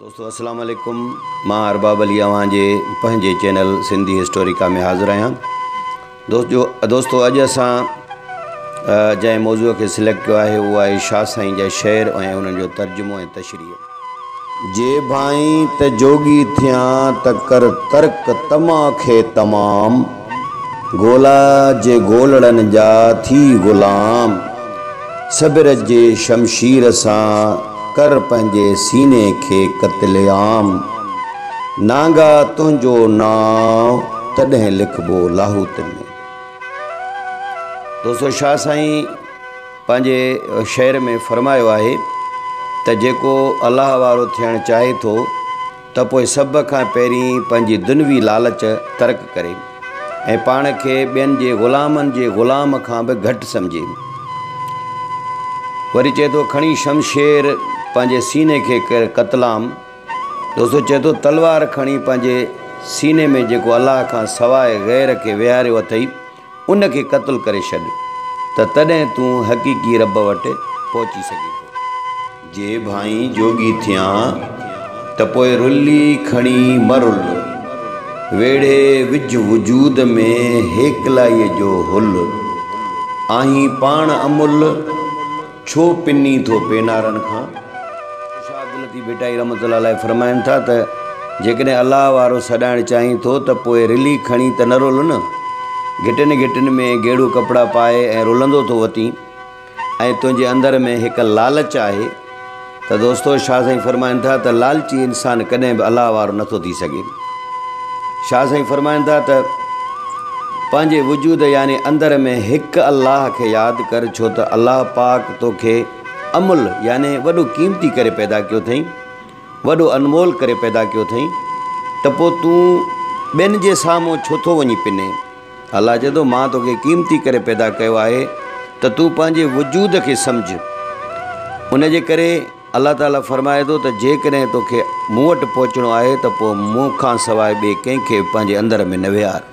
دوستو اسلام عليڪم مان ارباب علي اوهان جي پنهنجي چينل سنڌي هسٽوريڪا ۾ حاضر آهيان دوست جو دوستو اڄ اسان جنهن موضوع کي سليڪٽ ڪيو آهي اهو آهي شاهه سائين جا شعر ۽ انهن جو ترجمو ۽ تشريح. جي ڀائين ته جوڳي ٿيان ته ڪر ترڪ طمع کي تمام، گولا جي گولڙن جا ٿي غلام. صبر جي شمشير سان ڪر پنهنجي سيني کي قتل عام. نانگا تنهنجو نانء تڏهن لکبو لاهوتن ۾. دوستو شاهه سائين پنهنجي شعر ۾ فرمايو آهي ته جيڪو الله وارو ٿيڻ چاهي ٿو ته پوء سڀ کان پهرين پنهنجي دنوي لالچ ترڪ ڪري ۽ پاڻ کي ٻين جي غلامن جي غلام کان به گهٽ سمجهي. وري چئي ٿو کڻي شمشير پنهنجي سيني کي ڪر قتلام. دوستو چئي ٿو تلوار کڻي پنهنجي سيني ۾ جيڪو الله کان سواء غير کي ويهاريو اٿئي، ان کي قتل ڪري ڇڏ ته تڏهن تون حقيقي رب وٽ پهچي سگهين ٿو. جي ڀائين جوڳي ٿيان ته پوء رلي کڻي مه رل، ويڙهي وجهه وجود ۾ هيڪلائيء جو هل، آهين پاڻ املهه، ڇو پنين ٿو پينارن کان؟ شاهه عبداللطيف ڀٽائي رحمة الله عليه فرمائن ٿا ته جيڪڏهن الله وارو سڏائڻ چاهين ٿو ته پوء رلي کڻي ته نه رول نه. گهٽين گهٽين ۾ گيڙو ڪپڙا پائي ۽ رلندو ٿو وتين ۽ تنهنجي اندر ۾ هڪ لالچ آهي ته دوستو شاهه سائين فرمائن ٿا ته لالچي انسان ڪڏهن به الله وارو نٿو ٿي سگهي. شاهه سائين فرمائن ٿا ته پنهنجي وجود يعني اندر ۾ هڪ الله کي ياد ڪر ڇو ته الله پاڪ توکي املهه يعني وڏو قيمتي ڪري پيدا ڪيو اٿئي، وڏو انمول ڪري پيدا ڪيو اٿئي ته پوء تون ٻين جي سامهون ڇو ٿو وڃي پنين؟ الله چئي ٿو مان توکي قيمتي ڪري پيدا ڪيو آهي ته تون پنهنجي وجود کي سمجهه. ان جي ڪري الله تعاليٰ فرمائي ٿو ته جيڪڏهن توکي مون وٽ پهچڻو آهي ته پوء مون کان سواء ٻئي ڪنهن کي به پنهنجي اندر ۾ نه ويهار.